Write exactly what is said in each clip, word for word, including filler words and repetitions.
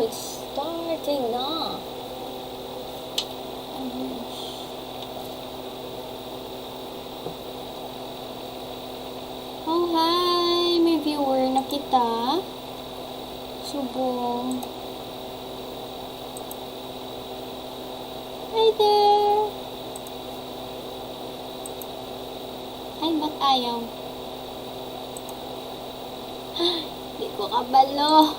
Starting na. Oh, hi! May viewer na kita. Subong. Hi there! Ay, ba't ayaw? Di ko kabalo.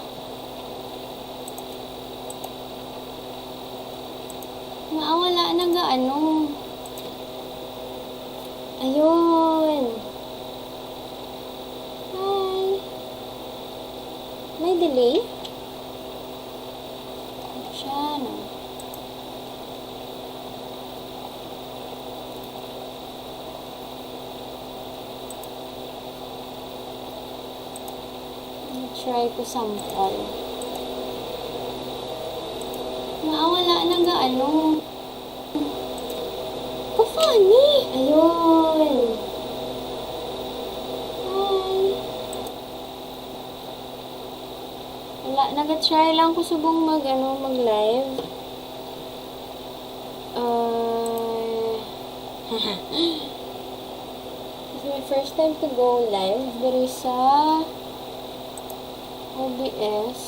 Nga wala na ga ano. Ayun. Hi. May delay? Siya, no? Try ko sample. Nga wala na ga ano. Ko funny. Ayun. Hi. Wala, naga-try lang ko subong mag, ano, mag-live. Uh, it's my first time to go live diri sa O B S.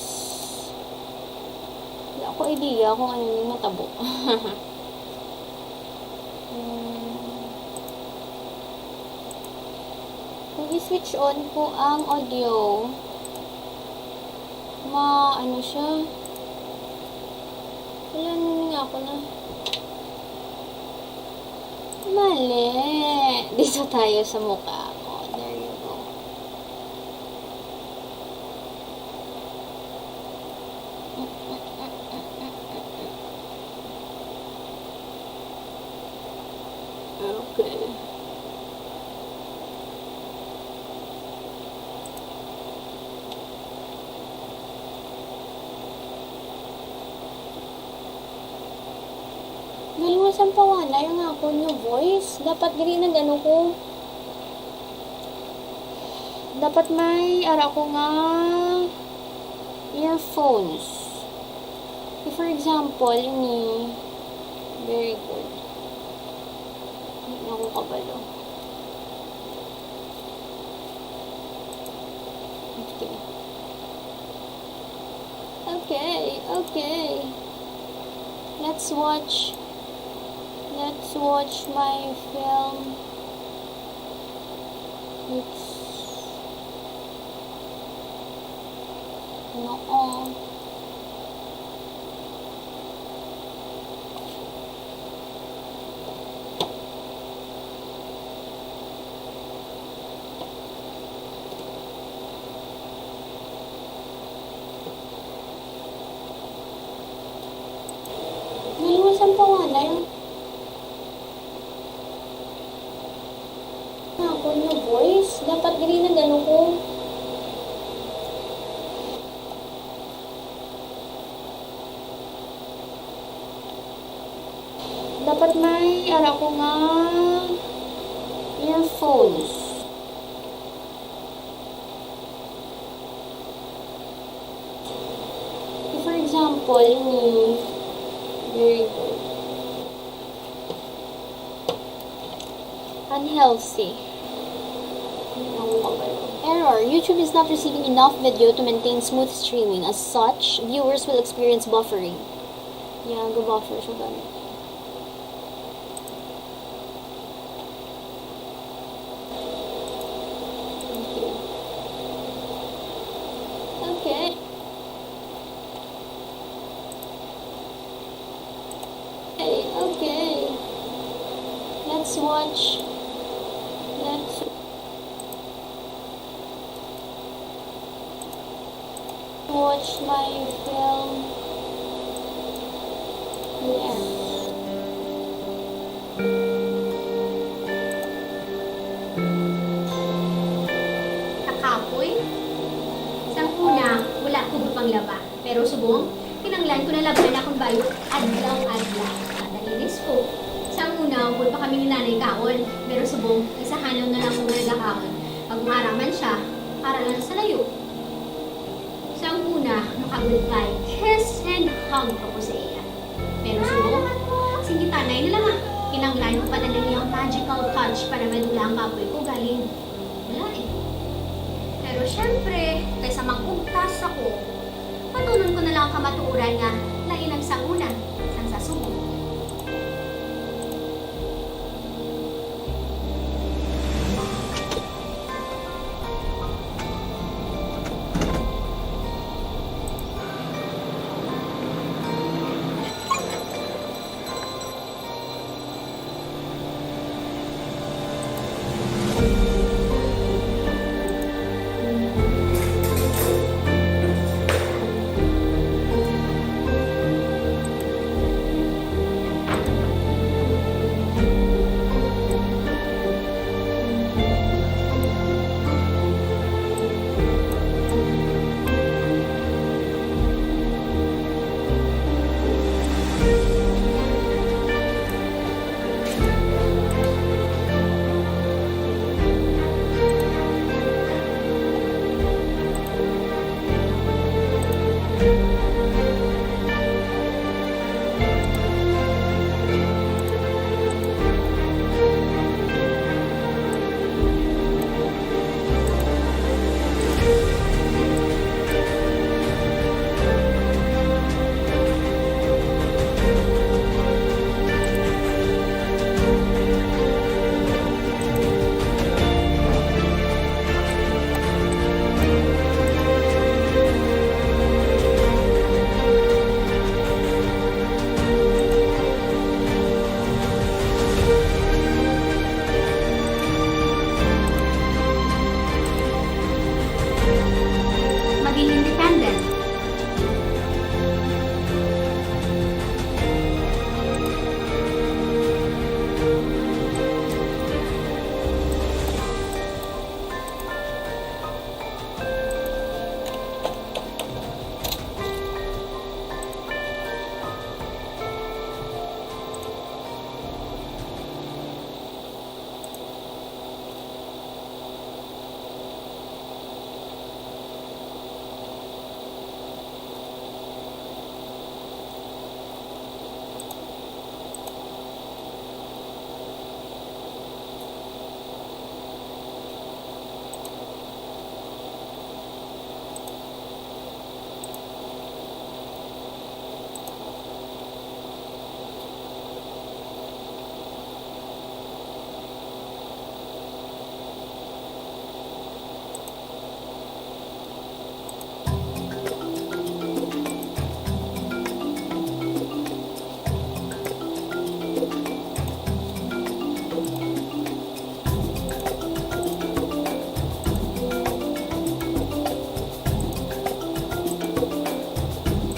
Wala ko idea kung ano yung matabo. Hmm. Kung i-switch on ko ang audio, ma-, ano siya? Wala na nga ako na. Mali. Dito tayo sa mukha ko. There you go. Okay. Galing mo sa pawanay ang akon nga voice. Dapat dili nag-ano ko. Dapat may ara ko nga earphones. If, for example, ini, very good. Hindi na ako kabalo. Okay. Okay, okay. Let's watch. Let's watch my film. Oops. Noo. Galing mo sa pawanay. Ako nga voice. Dapat dili nag-ano ko. Dapat may ara ko nga earphones. If, for example, ini, very good. Unhealthy. Error. YouTube is not receiving enough video to maintain smooth streaming. As such, viewers will experience buffering. Yeah, go-buffer siya gani. Okay. Okay. Okay, okay. Let's watch. Let's watch my film. Yeah. Kakapoy? Sang una, wala ko panglaba. Pero subong, kinanglan ko na labhan akon bayo adlaw-adlaw. Nalinis ko. Sang una, upod pa kami ni Nanay kaon. Pero subong, isahanaw na lang ko nga nagakaon. Pag maaraman siya, para lang sa layo. Sang una, maka-good bike. Kiss and hug pa ko sa iya. Pero suno, sige, tanay na lang, ah. Kinahanglan ko pa na lang iyang magical touch para madula ang kapoy ko galing. Wala eh. Pero syempre, kaysa mangugtas ako, patunon ko na lang ang kamatuoran nga lain ang sa una sang sa subo. Maging independent.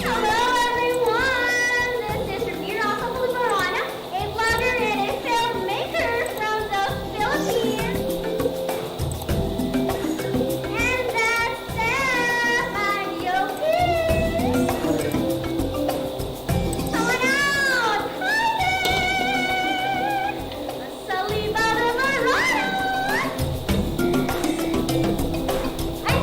Hello, everyone! This is Ramira Ocalubarana, a blogger and a filmmaker from the Philippines. And that's Steph. I'm Yoki. Come on out! Hi there! Salida Navarado! Ay!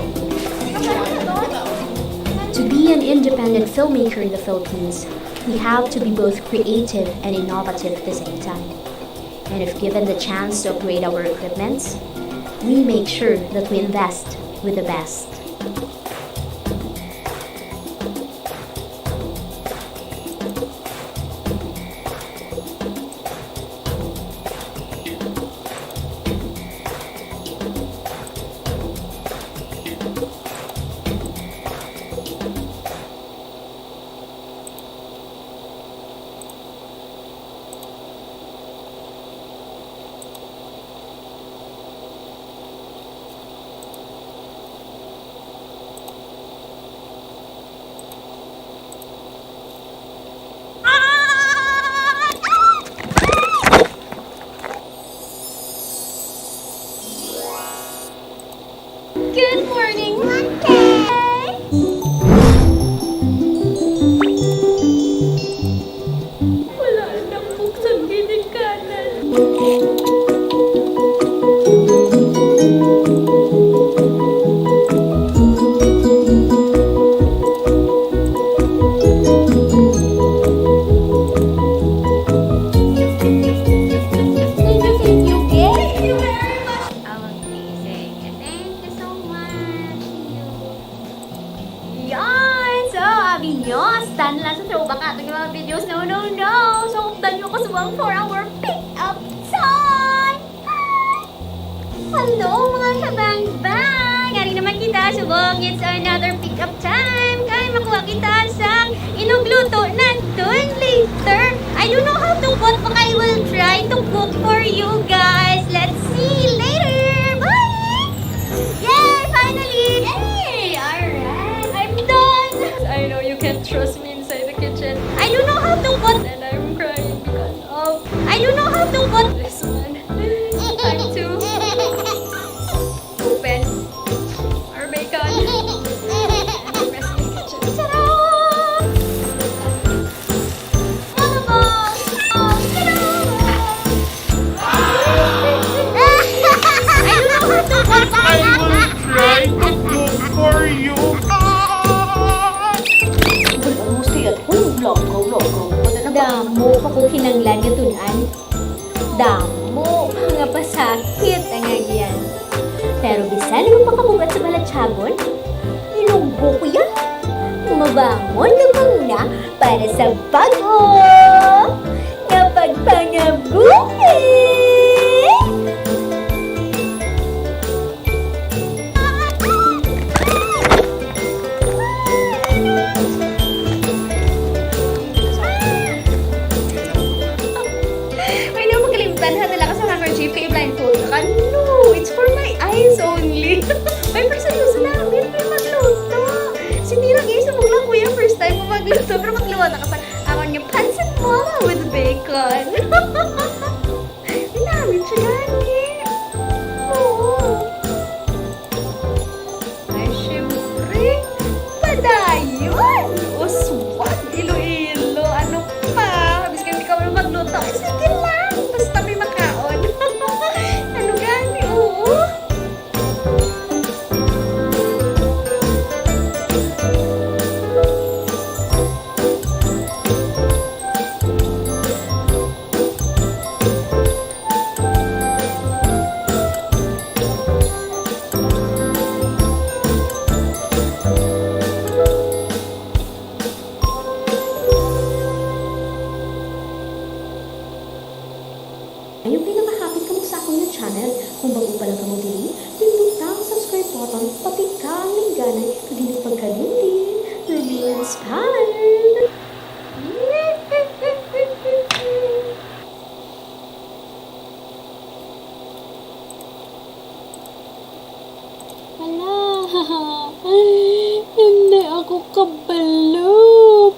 To be an independent filmmaker in the Philippines, we have to be both creative and innovative at the same time. And if given the chance to upgrade our equipments, we make sure that we invest with the best. Good morning, Monday! Wala nang buksan ginikanan. Inyo, stan lang sa throwback ato nga mga videos. No, no, no! So, updan nyo ko subong for our pick-up time! Hi! Hello, mga kabangbang! Ngari naman kita, subong, it's another pick-up time! Kay makuha kita sa inugluto naton later. I don't know how to cook, but I will try to cook for you guys. Let's see later! Bye! Yay! Finally! Yay! Alright! I'm done! I know you can't trust me inside the kitchen. I don't know how to put, and I'm crying because of, I don't know how to put this one. Time to open our bacon. Rest in the kitchen. Ta-da! Mga balls! Balls! Ta-da! I don't know how to put, I will try to cook for you. Well, almost kay at home, lagaw, lagaw. Wala na ba? Damo pa ko kinanglan nga tun-an. Damo pa nga pasakit ang agian. Pero bisan ako pakabugat sa balatyagon, ilunggo ko ya. Mabangon kag manguna para sa bag-o nga pagpangabuhi. May na makalimtan, ha, dala ka sa Hammer Jeep, kay blindfold ka. No, it's for my eyes only. May person mo sila, may, may magluto. Sinira, guys, sa mula, kuya, first time mo magluto, pero magluto na ka sa akon nga pancit mala with bacon. Ginamit siya gani. Oo. Ay, syempre. Padayon. Uswag, Iloilo. Ano pa? Biskan di ka man magluto. Ay, sige lang. Basta may makaon. Ano gani? Oo. Ayaw kay nakahapit kamo sa akon nga channel. Kung bag-o pa lang kamo diri, pindota ang subscribe button, pati ka ang lingganay, kag hindi pagkalimti. Remain inspired! Hala, hindi ako kabalo.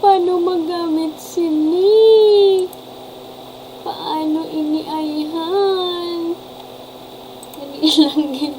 Paano magamit sini? Paano ini ayhan? Dali lang gid.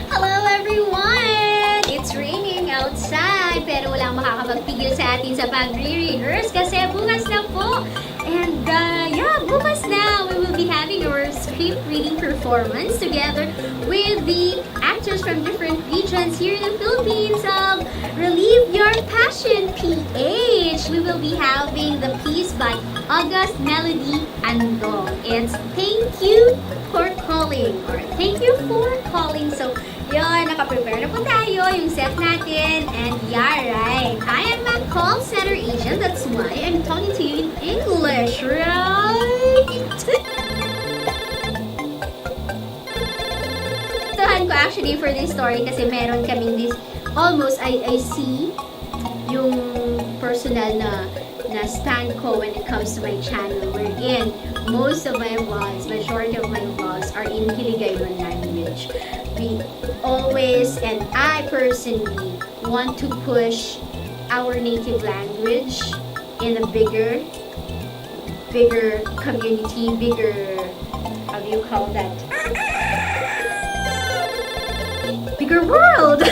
Hello, everyone! It's raining outside, pero walang makakapagpigil sa atin sa pagre-rehearse kasi bukas na po. And, uh, yeah, bukas na, we will be having our script reading performance together with the actors from different regions here in the Philippines of Relieve Your Passion, P H. We will be having the piece by August Melody Andong. It's Thank You for Calling, or Thank You for Calling. So, yun, nakaprepare na po tayo, yung set natin. And yeah, right. I am a call center agent. That's why I'm talking to you in English, right? Gustuhan ko actually for this story kasi meron kaming this, almost, I, I see yung personal na, na stand ko when it comes to my channel, wherein most of my vlogs, majority of my vlogs are in Hiligaynon language. We always, and I personally, want to push our native language in a bigger, bigger community, bigger, how do you call that? Bigger world!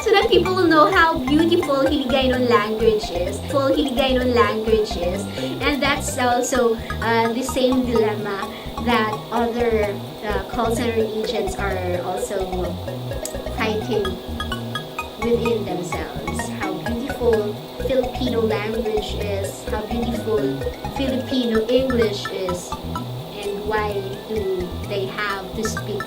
So, nag- People know how beautiful Hiligaynon language is. Full Hiligaynon language is. And that's also uh, the same dilemma that other uh, call center agents are also fighting within themselves. How beautiful Filipino language is, how beautiful Filipino English is, and why do they have to speak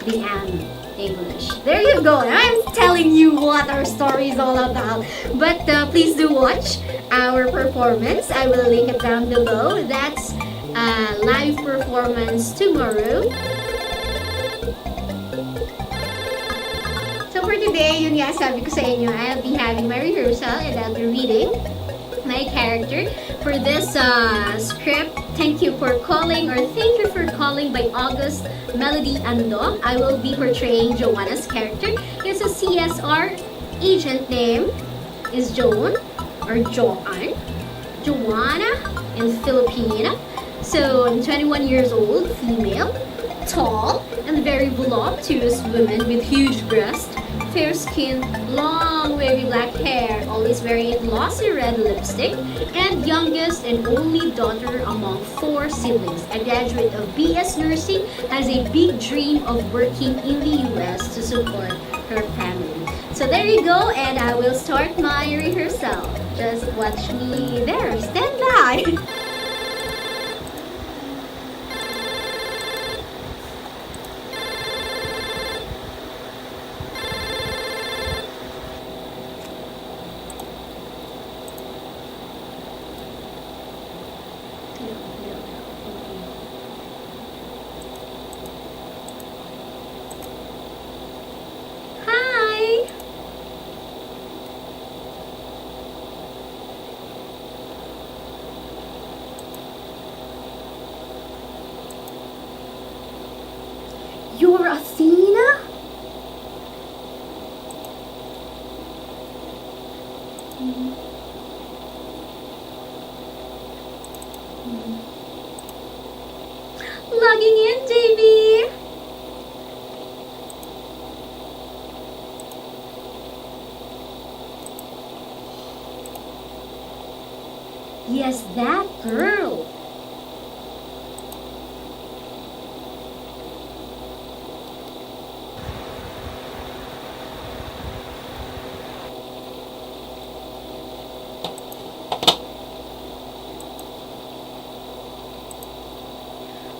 the Am English. There you go. I'm telling you what our story is all about. But uh, please do watch our performance. I will link it down below. That's uh, live performance tomorrow. So for today, yun nga, sabi ko sa inyo, I'll be having my rehearsal and I'll be reading my character for this uh, script. Thank you for calling, or thank you for calling by August Melody Ando. I will be portraying Joanna's character. It's a C S R agent name is Joan or Joan. Joanna in Filipino. So, I'm twenty-one years old, female, tall, and very voluptuous woman with huge breast, fair skin, long wavy black hair, always wearing a glossy red lipstick, and youngest and only daughter among four siblings. A graduate of B S Nursing, has a big dream of working in the U S to support her family. So there you go, and I will start my rehearsal. Just watch me there. Stand by! Hi! You're Athena? Mm-hmm. Mm-hmm. Logging in, J B! Yes, that girl.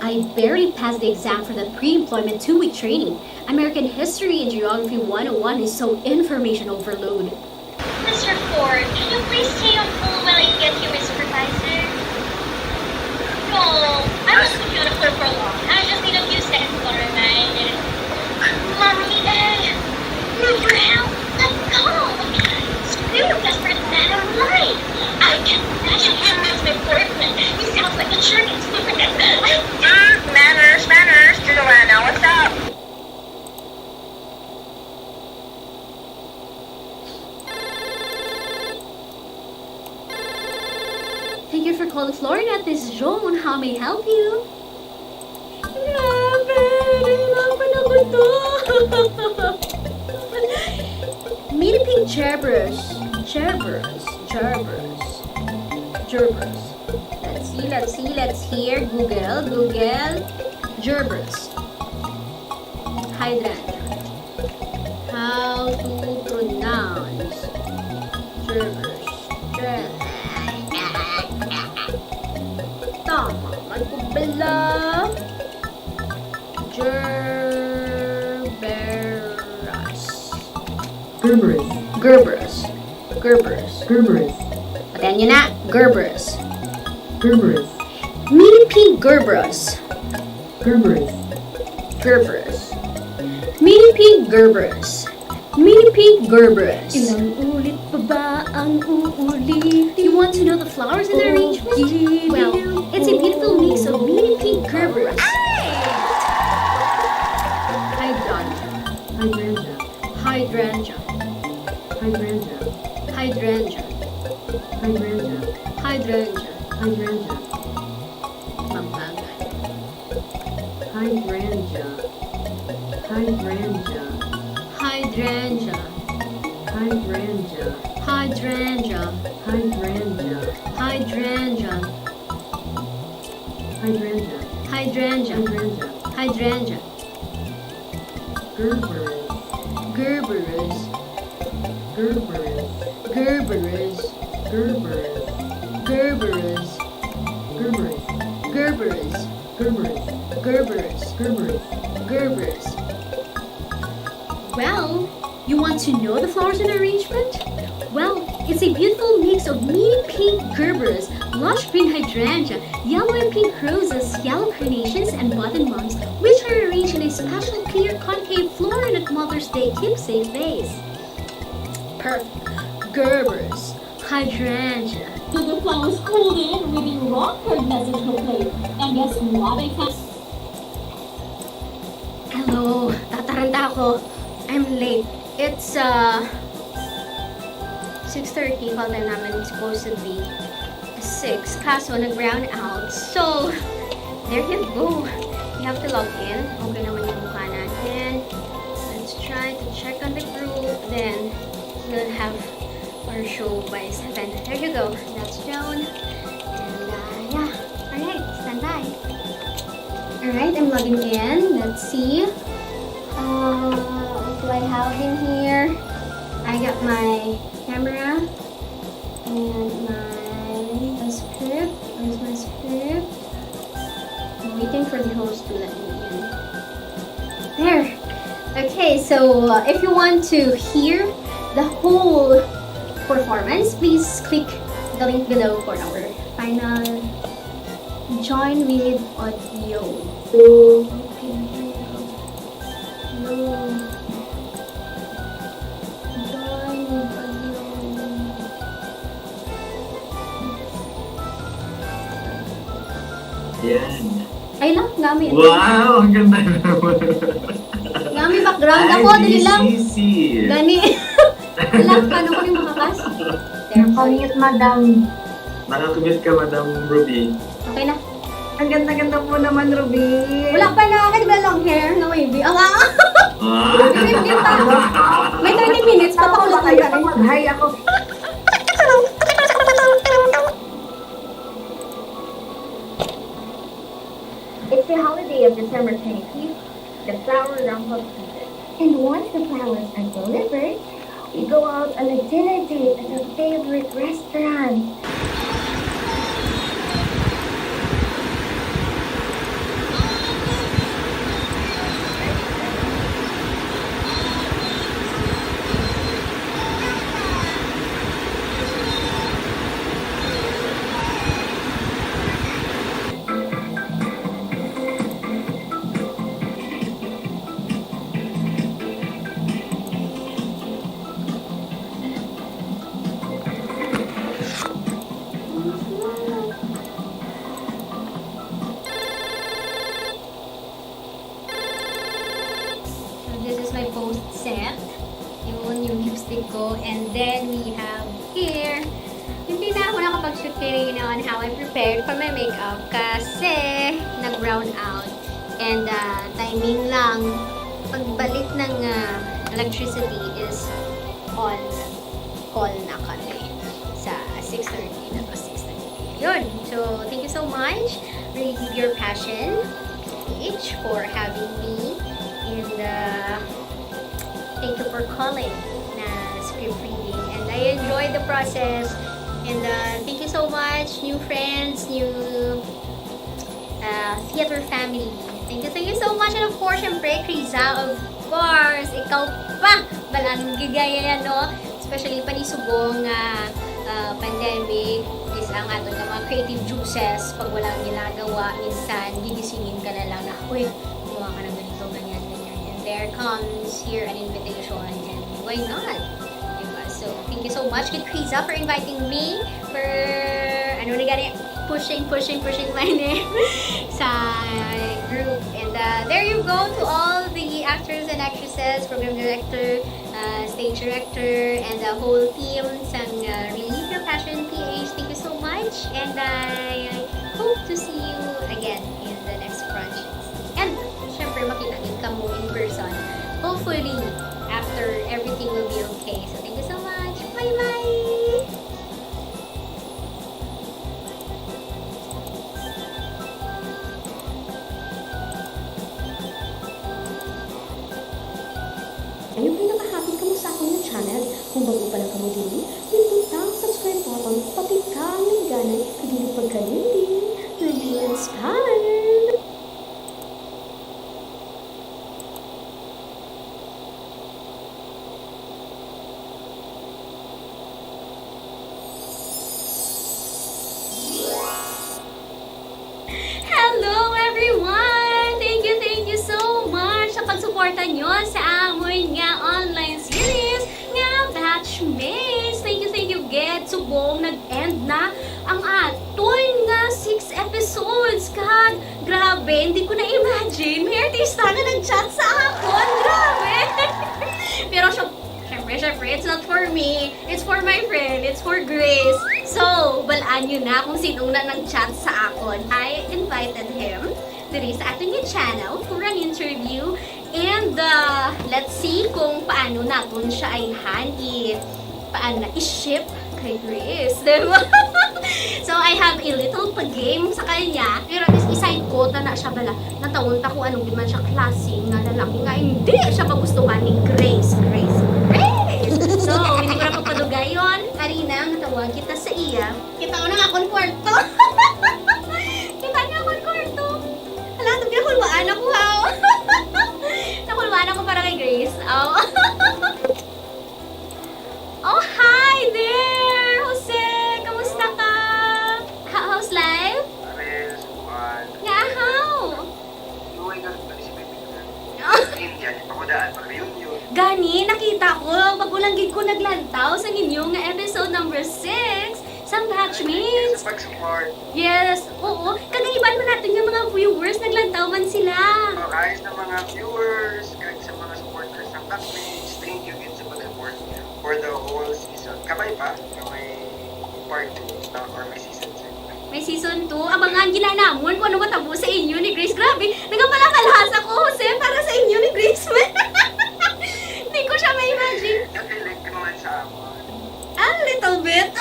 I barely passed the exam for that pre-employment two-week training. American history and geography one oh one is so information overload. Mister Ford, can you please stay on hold while I get you my supervisor? No, I won't put you on hold for long. I just need a few seconds, all right? Mommy, eh, need your help. Let go. Screw your desperate man, I'm lying. I can imagine him as my boyfriend. He sounds like a jerk and stupid. I Manners, manners, Joanna, what's up? Thank you for calling Florida. This is Joan. How may I help you? Grabe! Nahirapan ako to! Mini pig Gerbers. Gerbers. Gerbers. Gerbers. Let's see, let's see, let's hear. Google, Google. Gerbers. Hydrangea. How to pronounce Gerbers? Ger- Tama man ko bala. Gerberas. Gerberas. Gerberas. Gerberas. Gerberas. Patayan niyo na. Gerberas. Gerberas. Mini pig Gerberas. Gerberas. Gerberas. Mini pig Gerberas. Mini pig Gerberas. Ilang ulit pa ba ang uulitin? You want to know the flowers and their arrangement? Well, it's a beautiful mix of mini pig Gerberas. Hydrangea. Hydrangea. Hydrangea. Hydrangea. Hydrangea. Hydrangea. Hydrangea. Hydrangea. Pampanga. Hydrangea. Hydrangea. Hydrangea. Hydrangea. Hydrangea. Hydrangea. Hydrangea. Hydrangea. Hydrangea. Hydrangea. Gerberas. Gerberas. Gerberas. Gerberas. Gerberas. Gerberas. Gerberas. Gerberas. Gerberas. Gerberas. Well, you want to know the flowers and arrangement? Well, it's a beautiful mix of mini pink Gerberas, lush green hydrangea, yellow and pink roses, yellow carnations, and button mums, which are arranged in a special clear concave floor at Mother's Day keepsake vase. Perfect. Gerberas, hydrangea. Did the flowers called in with a rock card message to play? And guess what I can Hello, tataranta ako. I'm late. It's uh, six thirty, call time namin supposed to be six. Kaso nag-brown out. So, there you go. You have to log in. Okay naman yung mukha natin. Let's try to check on the group. Then, we'll have our show by seven. There you go. That's Joan. And uh, yeah. Alright, stand by. Alright, I'm logging in. Let's see. Uh, what do I have in here? I got my camera and my script. Where's my script? I'm waiting for the host to let me in. There. Okay, so uh, if you want to hear the whole performance, please click the link below for our final join with audio. Okay, here we go. Hello. Join with audio. Yan. Ay lang, nami. Wow! Ang ganda naman. Nami background ako, Ay, dili lang. G C C. Gani. Wala, paano ko yung makakas? Nakamute, madam. Nakakumit ka, Madam Ruby. Okay na. Ang ganda-ganda po naman, Ruby. Wala pa na, kasi ba long hair na wavy? Ang ah! Ah, Hindi pa. May thirty minutes, papakulot lang kami. Mag-hi ako. It's the holiday of December twenty-fifth, the flower ramp-up season. And once the flowers are delivered, we go out on a dinner date at our favorite restaurant. So this is my post set. Yun, yung lipstick ko. And then we have here. Hindi na ako nakapag-shoot kanina on how I prepared for my makeup kasi nag-brown out. And uh, timing lang, pagbalik ng uh, electricity is on call na kami sa six thirty na to six thirty. Yun. So, thank you so much, Relive Your Passion P H, for having me. And uh, thank you for calling na script reading. And I enjoyed the process. And uh, thank you so much, new friends, new uh, theater family. Thank you, thank you so much. And of course, syempre, Kriza, of course, ikaw pa. Balaan mo gid gaya yan, no? Especially pa ni subong nga uh, pandemic is ang aton nga mga creative juices pag wala ang ginagawa, minsan gigisingin ka na lang na, uy, gumawa ka ng ganito, ganyan, ganyan. And there comes here an invitation and why not? Diba? So, thank you so much, Kid Kriza, for inviting me, for, ano na gani, pushing, pushing, pushing my name sa group. And uh, there you go to all the actors and actresses, program director, uh, stage director, and the whole team sang uh, Relive Your Passion P H. Thank you so much, and I hope to see you again in the next project. And syempre, makita din kamo in person. Hopefully, after everything will be okay. So, thank you so much. Bye-bye! Ayaw kayo makahapit kamo sa akon nga channel. Kung bag-o pa lang kamo diri, pinduta ang subscribe button, pati ka ang lingganay, kag hindi pagkalimti. Revenge Time! Hello, everyone! Thank you, thank you so much sa pagsuporta nyo sa amon nga online series nga Batchmates. Thank you, thank you, Ged. Subong nag-end na ang aton nga six episodes. Kag, grabe, hindi ko na-imagine. May artista nga nag-chat sa akon. Grabe! Pero siya, syempre, syempre, it's not for me. It's for my friend. It's for Grace. So, balaan nyo na kung sino na nag-chat sa akon. I invited him diri sa aton nga channel for an interview. And, uh, let's see kung paano naton siya ayhan i-, paano na i-ship kay Grace, diba? So, I have a little pa-game sa kanya. Pero at least, i-psycho ta na siya bala. Natawon ta kung anong di man siya klase nga lalaki nga hindi siya magustuhan ni Grace. Grace, Grace! So, hindi ko na pagpadugayon. Karina, matawag kita sa iya. Kita ko na nga akong kwarto. Kita niya akong kwarto. Hala, ito pinakulbaan ako, ha? Nakulbaan ako para kay Grace. Oh. Oh, hi there, Jose! Kamusta ka? Ha-, how's life? Pares, kuan. Nga, how? Iway ka, pati si Baby Girl. India, di pa ko daan, pag-reunion. Gani, nakita ko, bago lang gid ko naglantaw sa ninyo nga episode number six, sa Batchmates. Sa pag-support. Yes, oo. Kag ang iban man natin nga mga viewers, naglantaw man sila. Oh, hi sa mga viewers, kag sa mga supporters ng Batchmates, thank you gid sa pag-support for the whole season. Kabay pa, nga may part two, uh, or may season two. May season two. Abangan gid namon kung ano matabo sa inyo ni Grace. Grabe, nagapalakalhas ako, Jose, para sa inyo ni Grace. Hindi ko siya ma-imagine. Nag-elect naman sa amon. A little bit.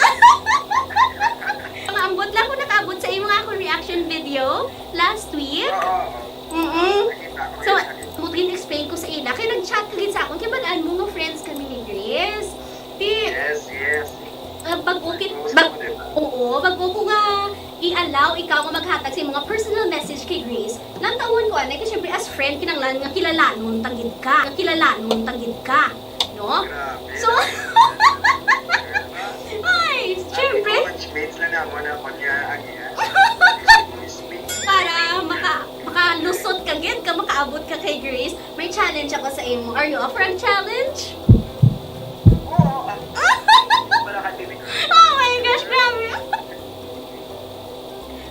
Maambot lang kung nakaabot sa imo nga akong reaction video last week. Oo, oo. Mm-mm. Nakita ko So, yun, nakita ko. Buti explain ko sa ila. Kaya nag-chat ka gid sa akon. Kaya balaan mo nga friends kami ni Grace. Di, Yes, yes. Ah, bago kit-, Gusto bag-, ko din. Oo, bago ko nga i-allow ikaw nga maghatag sa imong personal message kay Grace, lantawon ko, anay, kay syempre, as friend, kinahanglan nga kilalanon ta gid ka. Nga kilalanon ta gid ka. No? Grabe. So, ay, syempre. Batchmates na namo na pag, ah, agi, ah. Para maka-, makalusot ka gid, ka makaabot ka kay Grace. May challenge ako sa imo. Are you up for a challenge? Oo, ah. Wala ka, Baby Girl. Oh my gosh, grabe.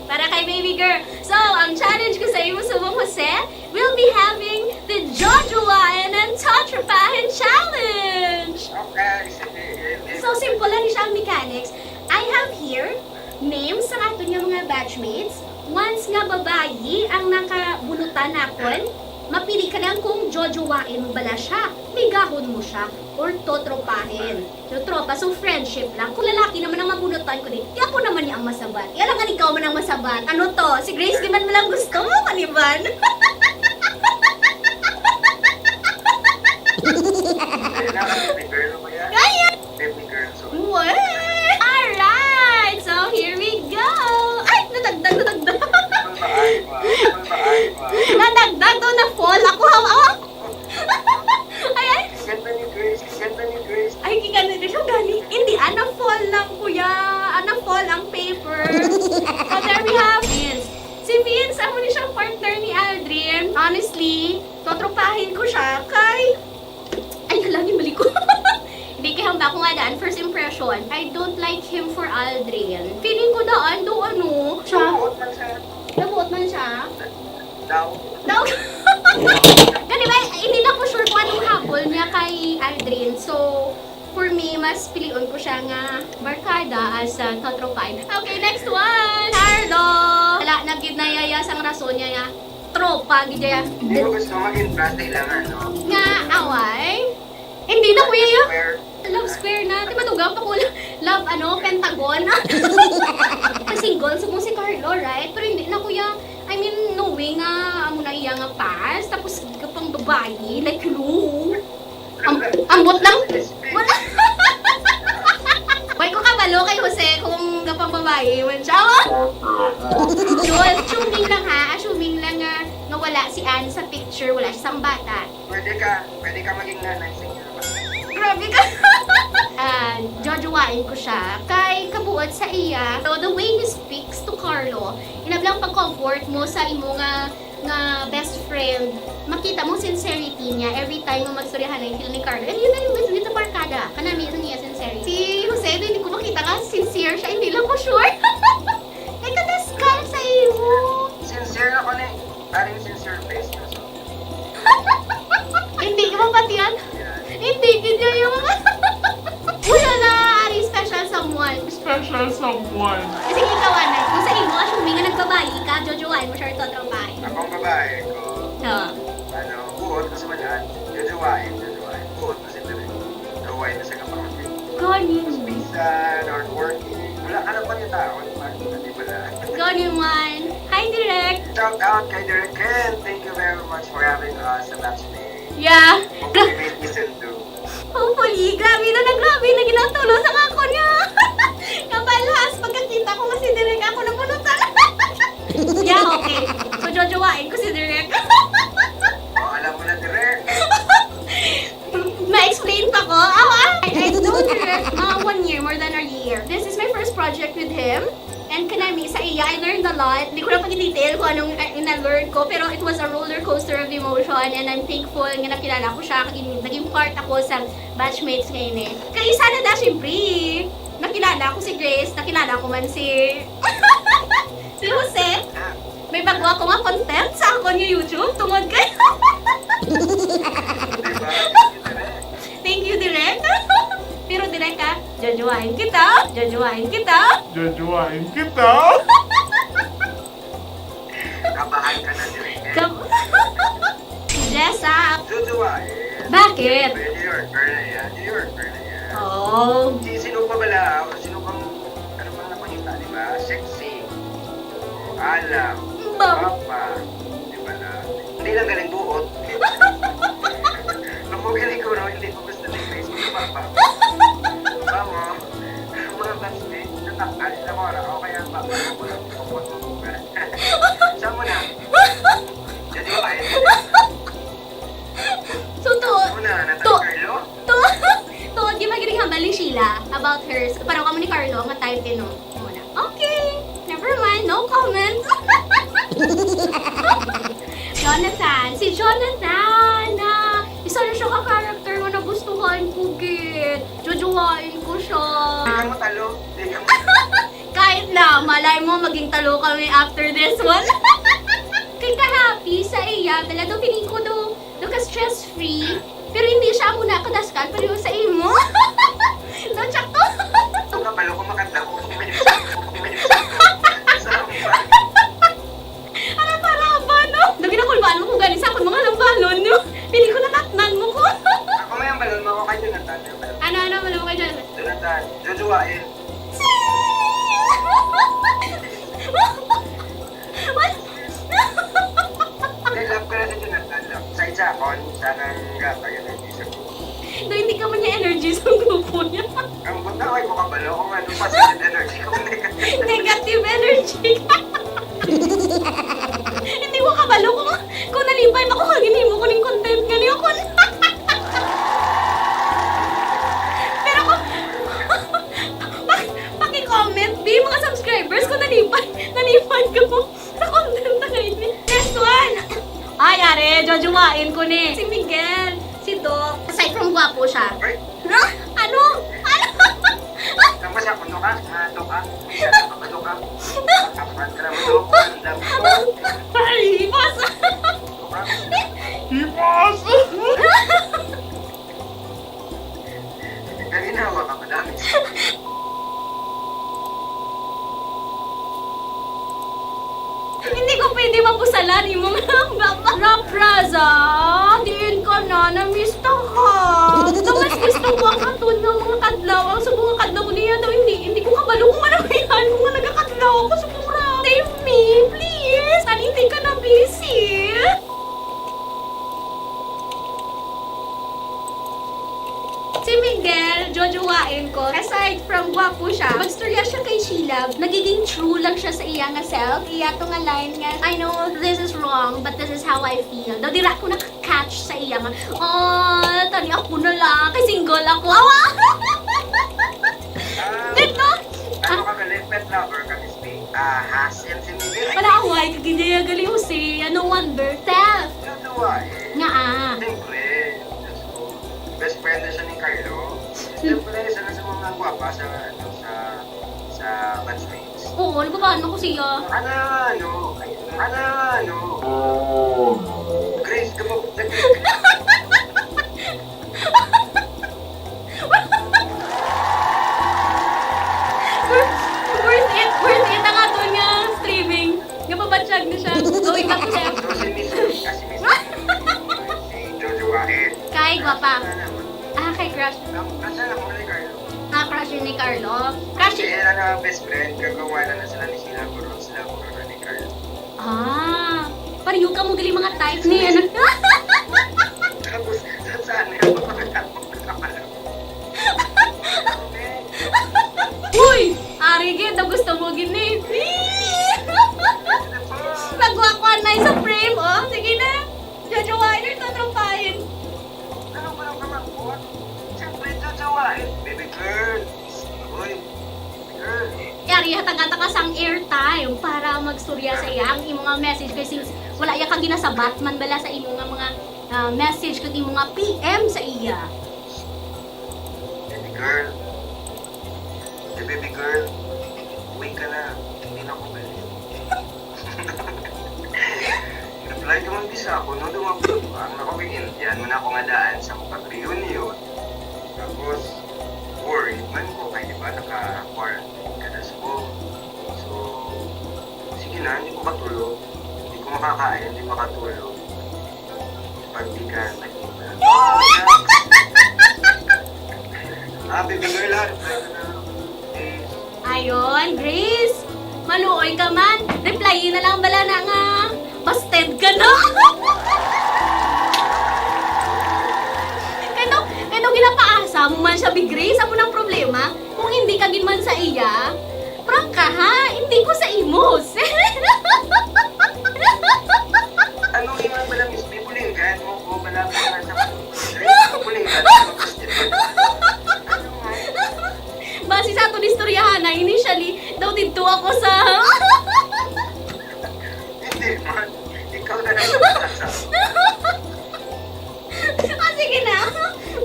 Para kay Baby Girl. So, ang challenge ko sa imo subong, Jose, we'll be having the Jojowain and Totropahin Challenge! Okay, sige. So, simple lang siya ang mechanics. I have here names sa aton nga mga batchmates. Once nga babayi ang nakabunutan nakon, mapili ka lang kung jojowain mo bala siya, ligahon mo siya, or totropahin. So, tropa, so friendship lang. Kung lalaki naman ang mabunutan ko, di, di ako naman niya ang masabat. Di alangan ikaw man ang masabat. Ano to? Si Grace, di man lang gusto mo, kaniban? Kaya na, baby girl mo yan. Kaya! Baby girl, so. What? Alright! So, here we go! Ay! Nadagdag, nadagdag! Kulbaan pa, kulbaan pa. Nadagdag to, na-fall. Ako, hawak, hawak. Ay, ay. Ganda ni Grace, ganda ni Grace. Ay, ganda ni Grace. Ang gani. Hindi, ah, na-fall lang, kuya. Ah, na-fall ang paper. So, there we have Vince. Si Vince, amo ni siyang partner ni Aldrin. Honestly, totropahin ko siya kay, ay, hala, ni mali ko. Hindi, kay hamba ko nga daan, first impression, I don't like him for Aldrin. Feeling ko daan, do ano, siya. Nabuot man siya. Nabuot man siya. Daw. Daw. Gani ba, hindi na ko sure kung anong habol niya kay Aldrin. So, for me, mas pilion ko siya nga barkada as a totropahin. Okay, next one. Carlo! Wala na gid na yaya sang rason niya nga tropa gid niya. Hindi mo gusto maging friend kailangan, no? Nga away? Hindi na, kuya. Square. Love square na. Matugang pa ko, love, ano, Pentagon. Single sa si Carlo, right? Pero hindi na, kuya. I mean, knowing nga amo na iya nga past, tapos gapang babayi, like, hello. Am-, ambot lang. Wala. Way ko kabalo kay Jose kung gapang babayi man siya. Yun, assuming lang ha, assuming lang nga, nga wala si Anne sa picture, wala siya sang bata. Pwede ka, pwede ka maging nanay sa inyo. Grabe ka. Ah, jojowain ko siya kay kabuot sa iya. So, the way he speaks to Carlo, inablang pag-comfort mo sa imo nga, nga best friend, makita mo sincerity niya every time nga magstoryahan na sila ni Carlo. And yun na yung with, with the barkada. Kanami ito niya sincerity. Si Jose, hindi ko makita nga sincere siya, hindi lang ko sure. Kay kadaskal sa imo. Sincere ako ni, aring sincere face na. Hindi ka mapatian? Hindi, hindi yung wala na, ari, special someone. Special someone. Kasi ikaw, ano, kung sa imo, assuming nga nagbabayi ka, jojowain mo siya ito, tropahin. Akong babae ko, Oo. Ano, buot ko sa manan, jojowain, jojowain, buot ko sa diri. Jojowain ko sa kapamilya. Gani. Bisan, hardworking, wala ka na pangitaon, man, di ba na? Gani man. Hi, Direk. Shout out kay Direk Ken. Thank you very much for having us sa Batchmate. Yeah. Hopefully, may listen to. Hopefully, grabe na, na grabe na ginatulo sa ako niya. Kabalhas, pagkakita ko nga si Direk, ako na punutan. Yeah, okay. So, jojowain ko si Direk. Oh, alam mo na, Direk. Ma-explain pa ko. Ah, ah, I, I know Direk, uh, one year, more than a year. This is my first project with him. And kanami sa iya, I learned a lot. Hindi ko na pag-detail kung anong, uh, na-learn ko, pero it was a roller coaster of emotion, and I'm thankful nga nakilala ko siya, kag naging part ako sa batchmates nga ini. Kay isa na da, syempre, nakilala ko si Grace, nakilala ko man si, si Jose. May bago ako nga content sa akon nga YouTube tungod kay Thank you, Direk. Pero, Direk, ah, jojowain kita. Jojowain kita. Jojowain kita. Kabahan ka na, Direk. Kab- Jessa. Jojowain. Bakit? New Yorker na yan. New Yorker na yan. Oh. Si, sino pa bala? Sino pang, ano pang napangita, di ba? Sexy. Alam. Bam. Papa. Di ba na? Hindi lang galing buot. Ang mga galing ko, no? Hindi ko gusto ni Grace. Papa. Papa mo. Ang mga batchmate, natakal sa mora. O kaya, papa mo, walang pupot mo bukas. Saan mo na? Yan yung kain. So, to, Ano na? Natak to, Carlo? to, to, di ba gining hambal ni Sheila about her? Parang kamo ni Carlo, nga type din, no? Muna. Okay. Never mind. No comment. Jonathan. Si Jonathan, na isa na siya ka character nga nagustuhan ko, gid. Jojowain ko siya. Hindi ka mo talo. Hindi ka mo Kahit na, malay mo, maging talo kami after this one. Kay ka-happy sa iya, bala daw, feeling ko daw, daw ka stress-free. Pero hindi siya amo na kadaskal, pero sa imo. Daw, tsak to. Ang kabalo ko makadlaw. Ano para ba, no? Daw, ginakulbaan mo ko gani sa akon mga lambalon, no? Feeling ko natatnan mo ko. Ako may ang balon mo ako kay Jonathan. Ano, ano, balon mo kay Jonathan? Jonathan, jojowain. What? May love ka na sa Jonathan, love. Sa isa, ako, sa nang gata, yun ang isa ko. No, hindi ka man niya energy sa grupo niya. Ang buta, ay, ko kabalo kung ano, positive energy, kung negative. Negative energy. Hindi ko kabalo kung, kung nalipay ba ko kag ginhimo ko ning content nga niyo, kun. Pero kung, Pak-, paki-comment, bi, mga subscribers, kung nalipay, nalipay ka po sa content na kayo. Next one! Ay, are, jojowain ko ni. Si Miguel, si Doc. Aside from gwapo siya. Ay. Ano? Ano? Tapos ako, Doc, ah, ah, Doc, ah. Ako, Doc, ah. Ako, Doc, ah. Ay, boss! Doc, ah. Hipas! Naginawa ka, madami. Hindi ko pwede mapusalan imong baba. Rapraza, diin ka na, namista ka. Daw mas gusto ko ang aton nga mga kadlaw ang Si Miguel, jojowain ko. Aside from gwapo siya, magstorya siya kay Sheila, nagiging true lang siya sa iya nga self. Iya to nga line nga, "I know this is wrong, but this is how I feel." Daw dira ko nakaka-catch sa iya nga, "Oh, tani ako na lang, kay single ako." Awa! Ah, Dito! Ano ka gali? Pet lover ka, Miss P? Ah, hassle si Miguel. Wala, away ka gid niya gali, Jose. No wonder. Self! Ano to, ah, eh? Nga, ah. Siyempre, Diyos ko. Best friend na siya ni Carlo. Siyempre, isa na sa mga gwapa sa, ano, sa, sa batchmates. Oo, nagbabahan ako siya. Ano, ano? Ano, ano? Grace, ka mo. Worth, worth it, worth it ang aton nga streaming. Nga pabatsyag na siya. Going back to them. Ito si Miss, ah, si Miss, si Jojo Wael. Kay gwapa. Ano naman? Ah, kay crush. Ang crush na lang ni Carlo. Ah, crush yun ni Carlo. Crush Si yun. Ella na best friend, kagawa na sila ni Sheila Guro, sila Guro na ni Carlo. Ah, pareho ka mo gali mga type ni ano. Tapos, sa, saan nga? Uy! Ari gid, daw gusto mo gid ni. Nagwakuan na sa frame, oh. Sige na. Jojowain or tatropahin? Ano ba ang kamangkot? Siyempre, jojowain. Baby girl. Uy. Baby girl. Yari, hatagan ta ka sang airtime para magstorya sa iya ang imo nga message kay since wala iya ka ginasabat man bala sa imo nga mga, ah, message kag imo nga P M sa iya. Baby girl. Hey, baby girl. Uwi ka na. Hindi na ko balik. Reply ka man bisa ako, no? Dumapo ang ako kay Indian, man ako nga daan sa pag-reunion. Tapos, worried man ko kay, di ba, naka-quarantine ka na sa ko. So, sige na, hindi ko katulog. Hindi ko makakain, hindi makatulog. Pag di ka nakita. Ah, baby girl, ah, reply ka na. Eh, Ayon, Grace. Maluoy ka man. Reply na lang bala na nga busted ka, no? Kay to, kay to ginapaasa mo man siya, Big Grace. Amo nang problema. Kung hindi ka gid man sa iya, prank ka, ha? Hindi ko sa imo. Ano yung bala, Miss B? Bulingan mo ko, bala ka na sa bulingan. Ano nga? Base sa aton istoryahan na initially, daw didto ako sa Hindi man. Ikaw na lang sa Ah, sige na.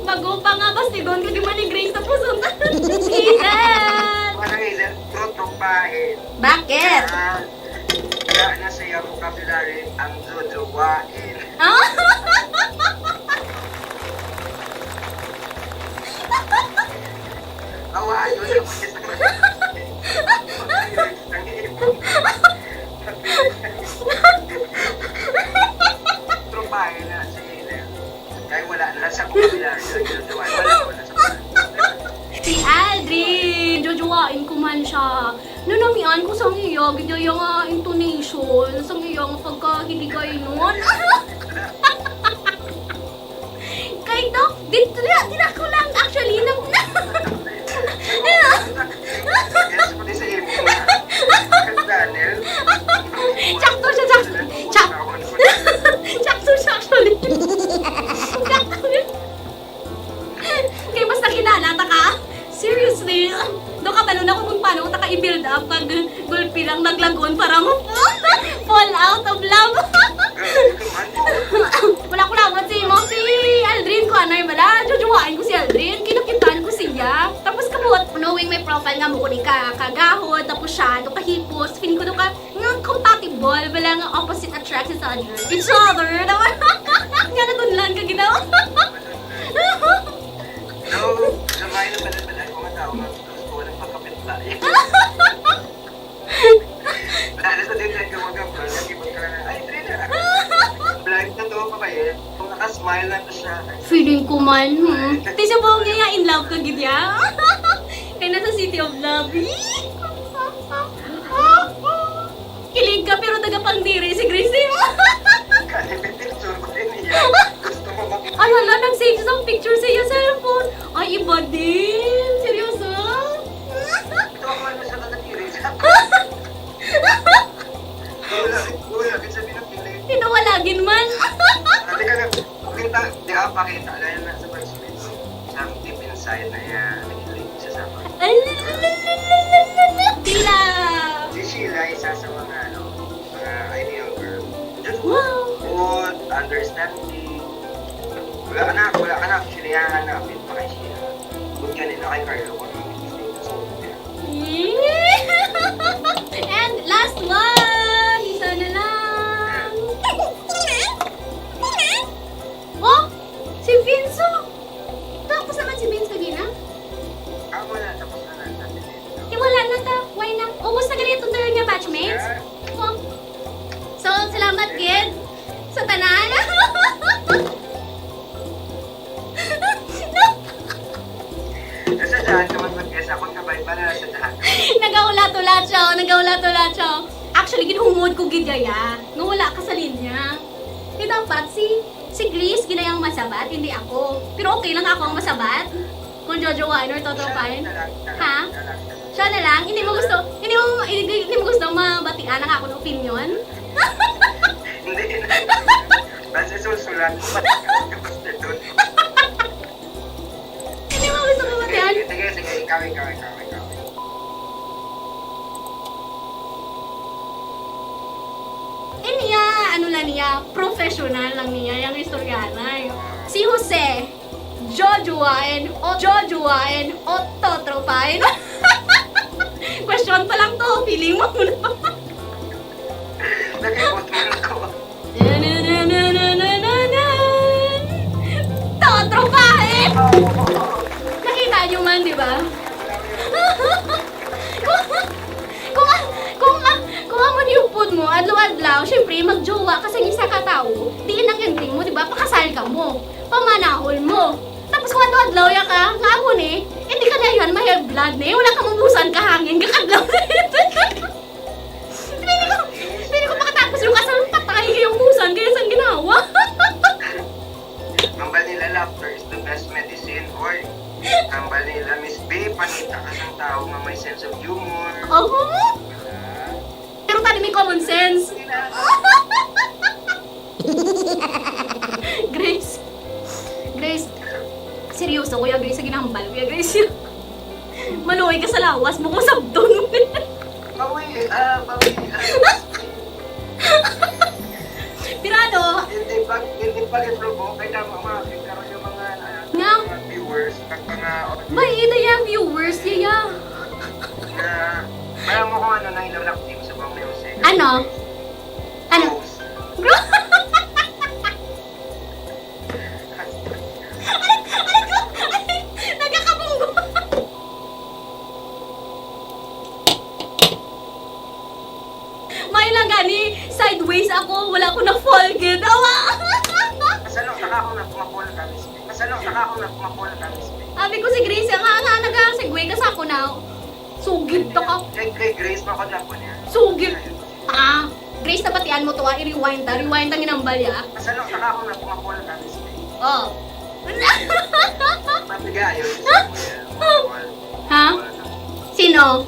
Bago pa nga, bastidon ko, di ba, ni Grace, tapos ang Hazel! Manang Hazel, trotropahin. Bakit? Ah, wala na sa iyang vocabulary ang jojowain. Ah? Awa, yun ang Tropahin na si Hazel. Kay wala na sa vocabulary ang jojowain. Wala, wala sa Si Aldrin, jojowain ko man siya. Nanamian ko sang iya gid iya nga intonation, sang iya nga pagkahiligay nun. Kay Doc, di, di, di na ko lang actually nag- Yes, pati sa imo. Daniel. Sakto siya, sakto. Sak-, sakto siya actually. Sakto. Kay basta kilala ta ka. Seriously. Do kabalo na ko kung paano ta ka i-build up pag gulpi lang maglagon para mo fall out of love. Wala ko laban si mo, si Aldrin ko, ano yung bala, jojowain ko si Aldrin, kinakitaan ko siya. Tapos kamot, knowing my profile nga mo ko ni ka, kagahod, tapos siya, do kahipos, feeling ko do ka, nga compatible, wala nga opposite attract sa other, each other, naman. Nga natunlan ka ginawa. No, gamay na pala pala ko nga tao nga gusto ko ng pagkapitla. Wala na sa dito ang gumagam, bro. Lagi mo ka na, "Ay, Trina." Blind na to, pa ba yun? Kung naka-smile na to siya. Feeling ko man, hmm. Ti sa buong niya, in love ka gid ya. Kay nasa City of Love. Kilig ka, pero taga pangdiri si Gracie. Kani may picture ko din niya. Gusto mo makita? Ay, hala, nag-save sa picture sa iya cellphone. Ay, Ang deep inside na iya, nag-relate siya sa akin. Ay, la, la, la, la, la, la, la, la. Tila. Si Sheila, isa sa mga, ano, mga ideal girl. Just Wow. Good, understanding. Wala ka na, wala ka na, actually, hahanapin pa kay Sheila. Good ka nila kay Carlo, kung ano yung gusto mo. So, yeah. And last one! Isa na lang! Oh! Si Vince, oh! Tapos naman si Vince kagina? Ah, wala, tapos na lang natin. Eh, wala na ta. Why na? Ubus na ganito tayo niya, batchmates? Yeah. Oh. So, salamat, gid. Sa tanan. Nasadyahan ka man mag-guess. Ako, kabay pa na nasadyahan ka. Nagaulat-ulat siya, oh. Nagaulat-ulat siya, oh. Actually, ginhumod ko gid, yaya, nga wala ka sa linya. Di dapat si, si Grace ginayang masabat, hindi ako. Pero okay lang ako ang masabat. Kung jojowain or totropahin. Ha? Siya na lang? Hindi mo gusto, hindi mo, hindi, hindi mo gusto mabatian ang akong opinion? Hindi. Basta sulsulan. Gusto doon. Hindi mo gusto mabatian? Sige, sige, ikaw, ikaw, ikaw, ikaw. Eh, niya, ano lang niya, professional lang niya, yung istoryanay. Si Jose, jojowain, o jojowain, o totropahin. Question pa lang to, feeling mo muna. Nakipot mo na ako. Totropahin! Nakita niyo man, di ba? Kung, kung, kung, kung, kung amo ni upod mo, adlaw-adlaw, syempre, magjowa ka sa isa ka tawo, diin ang ending mo, di ba? Pakasal ka mo, pamanahol mo. Tapos kung adlaw-adlaw ya ka, nga amo ni, hindi ka na yan, may blood ni, wala ka mabusan ka hangin, kakadlaw na yun. Hindi ko, hindi ko makatapos yung kasal, patay kayong busan, kaya sang ginawa. Hambal nila, laughter is the best medicine. Oy, hambal nila, Miss B, panita ka sang tao nga may sense of humor. Oo. Pero tani may common sense. Grace. Grace. Seryoso, Kuya Grace, sa ginahambal, Kuya Grace. Maluoy ka sa lawas mo kung sabton mo. Bawi, ah, bawi, ah. Pirado. Hindi pa, hindi pa rin provoke. Kaya mga, mga, karon yung mga, ah, Nga? Mga viewers, at mga May ida yung viewers, yaya. Na, alam mo kung ano na ilalak din sa mga music. Ano? Ano? Ghost. Nagkakabunggo. May lang gani, sideways ako, wala ko na fall gid. Awa! Kasano ka ako na pumapol ka, Miss B? Kasano ka ako na pumapol ka, Miss B? Abi ko si Grace, nga, nga, naga-segue ka sa ako na. Sugid ta ka. Kay, kay Grace, makadlapo niya. Sugid. Ah, Grace, nabatian mo to, ah. I-rewind ta. Rewind ang ginambal, ya. Kasano ka ako na pumapol ka, Miss B? Oh. Mabigayo. Pumapol. Ha? Sino?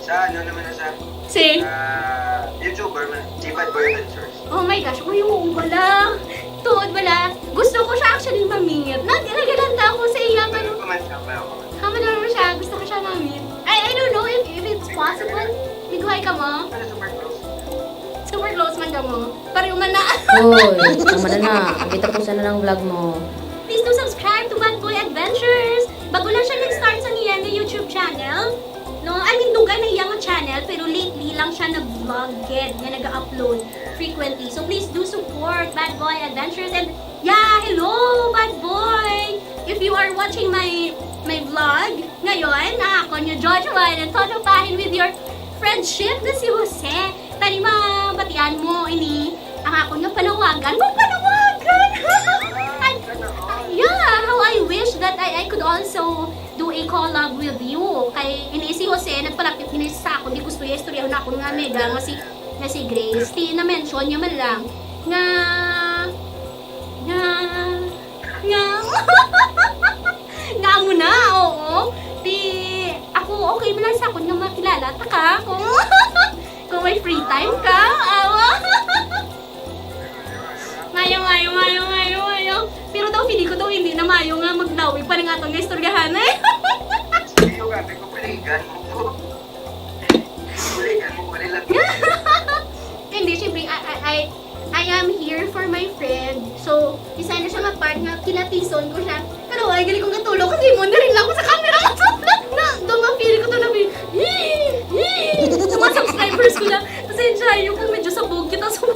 Sa ano naman na sa Si? ah, YouTuber man, si Bad Boy Adventures. Oh my gosh, uy, oo bala. Tuod bala. Gusto ko siya actually ma-meet. Nag-, nagaganda ako sa iya, Pero ano. Comment ka ba ako? Kama naman mo siya, gusto ko siya ma-meet. I, I don't know if, if it's possible. Miguhay ka mo? Ano, super close? Super close man ka mo. Pareho man na. Hoy, tama na na. Kita ko sa na lang vlog mo. Please do subscribe to Bad Boy Adventures. Bago lang siya nag-start sa niya nga YouTube channel. No, I mean, dugay na iya nga channel, pero lately lang siya nag-vlog gid nga nag-upload frequently. So please do support Bad Boy Adventures. And yeah, hello, Bad Boy! If you are watching my my vlog ngayon, ang akon nga Jojoa and Totopahin with your friendship na si Jose. Tani mabatian mo ini ang akon nga panawagan. Kung panawagan! Ay, yeah, how I wish that I, I could also do a collab with you. Kay ini si Jose nagpalapit ini sa akon, di gusto iya istoryahan akon nga amiga nga si nga si Grace. Ti na-mention niya man lang nga nga nga nga amo na, oo. Ti ako, okay man lang sa akon nga makilala ta ka kung kung may free time ka. Awa. Mayo, mayo, mayo, mayo, mayo. Pero daw, feeling ko daw, Hindi na maayo nga maglawi pa ning aton nga istoryahan, eh. Iyo nga, may kukuligan mo ko. Kuligan mo ko nila. Hindi, syempre, I, I, I, I am here for my friend. So, isa na siya nga part nga kinatison ko siya. Pero ay, gali kong katulog kasi mo na rin lang ako sa camera. Na, na, ma-feel ko to na, bi-, sa mga subscribers ko na, pasensya, yung kung medyo sabog kita sa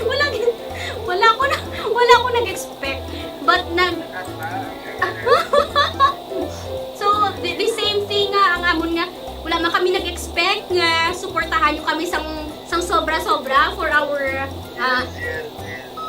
wala, wala ko na, wala ko nag-expect. But nag, so, the, the same thing nga, ang amon nga, wala man kami nag-expect nga suportahan nyo kami sang, sang sobra-sobra for our, uh,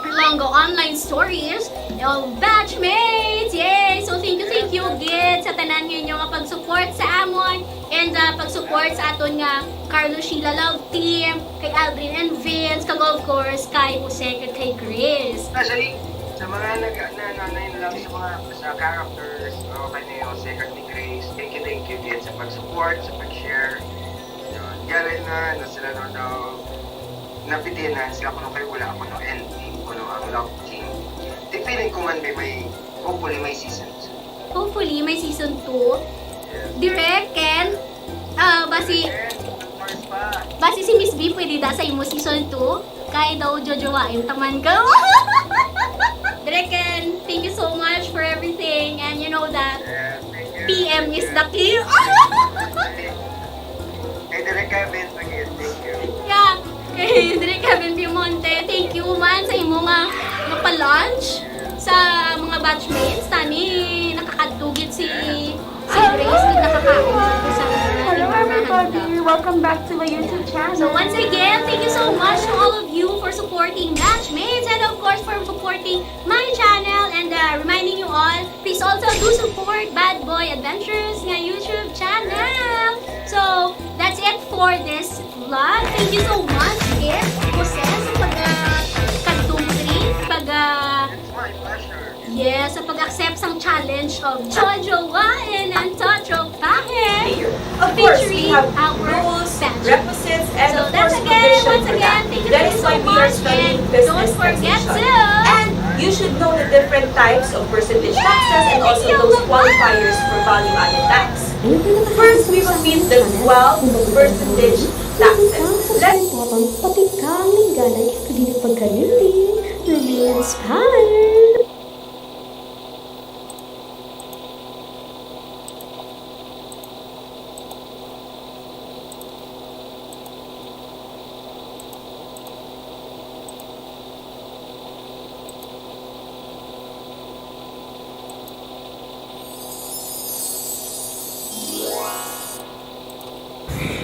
Longo Online Stories. Yung batchmates! Yay! So, thank you, thank you, gid, sa tanan ninyo nga pag-support sa amon. And, ah, pag-support sa aton nga Carlo Sheila Love Team, kay Aldrin and Vince, kag of course, kay Jose, kag kay Grace. Actually, sa mga nag-, na, na, na, in love sa mga, sa characters, no, kay ni Jose, kag ni Grace, thank you, thank you din sa pag-support, sa pag-share. Yun. Galing na, na sila, no, daw, napitinan sila kuno kay wala ako no ending, kuno ang love team. Di feeling ko man may, may, hopefully may season two. Hopefully, may season two. Yes. Direk Ken, ah, basi, Yes, of course pa. Basi si Miss B pwede da sa imo season two. Kay daw jojowain taman ka. Direk Ken, thank you so much for everything. And you know that Yes, thank you. P M is the key. Kay Direk Kevin, again, thank you. Yeah. Kay Direk Kevin Piemonte, thank you man sa imo nga, nga pa-lunch sa mga batchmates. Tani, nakakadugit si, si Grace, gid nakakaon dito sa mga Hello, tindahan everybody. nila. Welcome back to my YouTube channel. So once again, thank you so much to all of you for supporting Batchmates and of course for supporting my channel and, uh, reminding you all, please also do support Bad Boy Adventures nga YouTube channel. So, that's it for this vlog. Thank you so much, Kit, Jose, sa pag, ah, pagtumtri, pag, ah, It's my pleasure. Yes, sa pag-accept sang challenge of Jojowain and Totropahin. Of course, we have featuring our rules, batch. Requisites, and so of course, again, provision once for again, that. Thank you That so is why we are much, studying and business don't forget transition. to And you should know the different types of percentage taxes and also those qualifiers for value-added tax. First, we will meet the twelve percentage taxes. Let's Pati ka ang nanggalay, kag hindi pagkalimti. Remain inspired.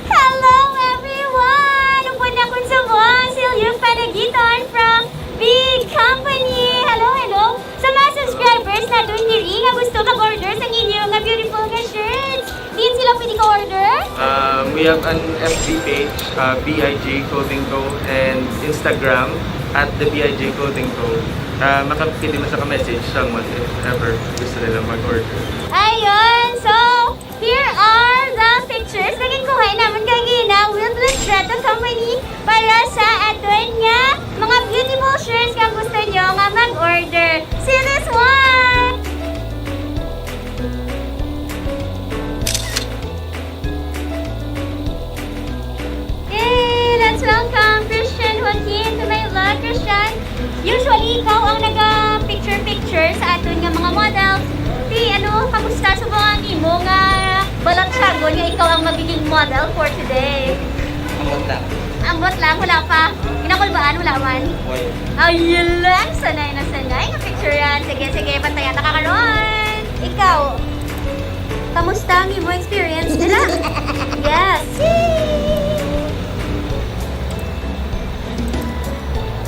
Hello, everyone! Upod akon subong, Silvia Panagiton from Big Company. Hello, hello. Sa mga subscribers naton diri nga gusto mag-order sa inyo nga beautiful nga shirts, diin sila pwede ka-order? Um, we have an F B page, uh, B I J Clothing Co., and Instagram at the B I J Clothing Co. Uh, maka-, pwede man sa ka-message someone if ever gusto nila mag-order. Ayun, so, here are the pictures na ginkuha namon kagina with Lisetta Company para sa aton nga mga beautiful shirts nga gusto nyo nga mag-order. See this one! Yay! Let's welcome Christian Joaquin to my vlog. Christian, usually ikaw ang naga-picture-picture sa aton nga mga models. Ti, ano, kamusta subong ang imo nga balangsagon nga ikaw ang magiging model for today? Ambot lang. Ambot lang, wala pa. Ginakulbaan, wala man. Wala. Ayun lang, sanay na sanay nga picturean. Sige, sige, bantayan ta ka karon. Ikaw, kamusta ang imo experience dira? Yes.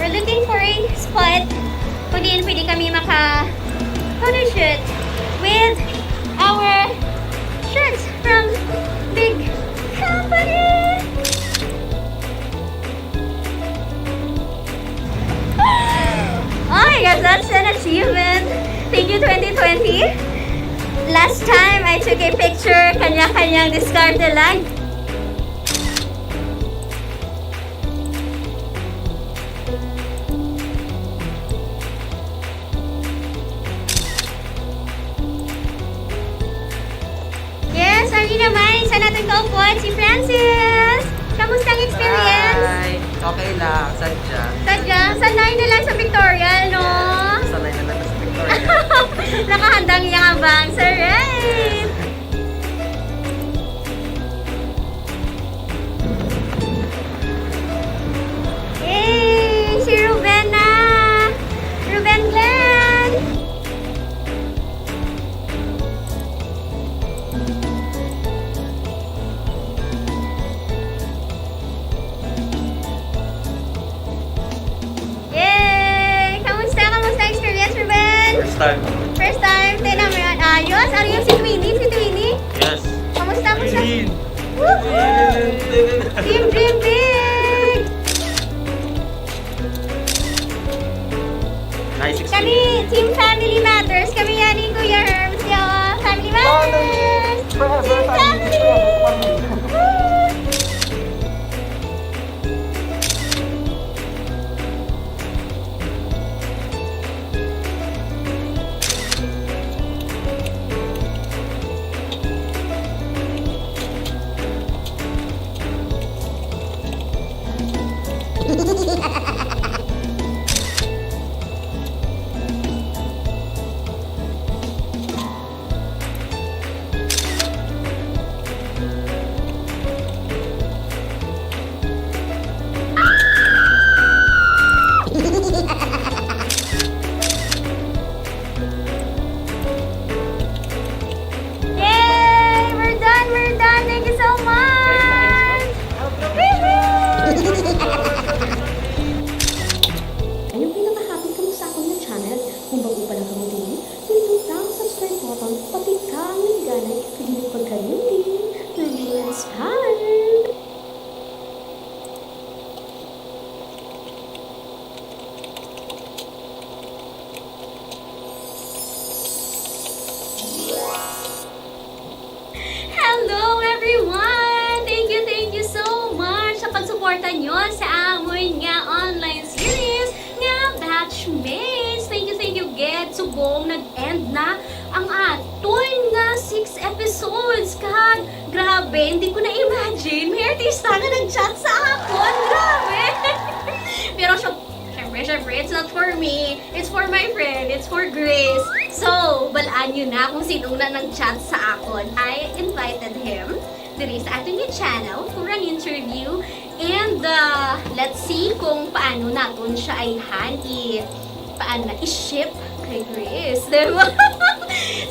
We're looking for a spot kung diin pwede kami maka photoshoot with our shirts from Big Company. Oh my God, that's an achievement. Thank you, twenty twenty. Last time I took a picture, kanya-kanyang diskarte lang. Uy naman, sa natin kaupod, si Francis. Kamusta ang experience? Hi! Okay lang, sadya. Sadya, sanay na lang sa pictorial, no? Sanay na lang sa pictorial. Nakahandang iyang abang, sir. Right? Yay! Si Ruben na! Ruben Glenn! Yay! Kamusta? Kamusta ang experience, Ruben? First time. First time? Tayo naman. Ayos? Ano yung si Twinnie? Si Twinnie? Yes. Kamusta? Kamusta? Ayun. Woohoo! Team Dream Big! Nice Kami, experience. Team Family Matters. Kami yan ni Kuya Herms. Yo, Family Matters! Team Family! Woo! Yay! We're done! We're done! Thank you so much! Woohoo! Ayaw kayo nakahapit kamo sa akon nga channel. Kung bago pa lang kamo diri, pindot ang subscribe button, pati ka ang lingganay, kag hindi pagkalimti. Hi! Hello, everyone! Thank you, thank you so much sa pagsuporta nyo sa amon nga online series nga Batchmates. Thank you, thank you, gid. Subong nag-end na ang aton nga six episodes. Kag, grabe, hindi ko na-imagine. May artista nga nag-chat sa akon. Grabe! Pero, syem- syempre, syempre, it's not for me. It's for my friend. It's for Grace. So, balaan nyo na kung sino na nag-chat sa akon. I invited him diri sa aton nga channel for an interview. And, uh, let's see kung paano naton siya ayhan i-, paano na i-ship kay Grace, di ba?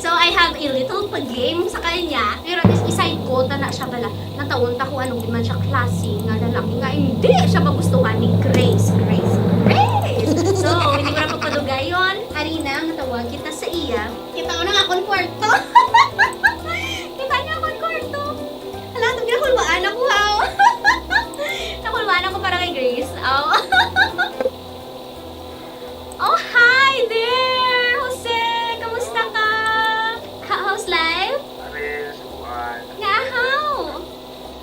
So, I have a little pa-game sa kanya. Pero at least, isay ko ta na siya bala. Natawon ta kung ano gid man siya klase nga lalaki nga hindi siya magustuhan ni Grace, Grace, Grace. So, hindi ko na pagpadugayon. Ari na, matawag kita sa iya. Kita ko na nga akong kwarto. Kita niya akong kwarto. Hala, ito ginakulwaan ako, ha? Nakulwaan ako para kay Grace. Oh. Oh, hi there! Jose, kamusta ka? Ha- how's life? Pare, subuan. Nga, how?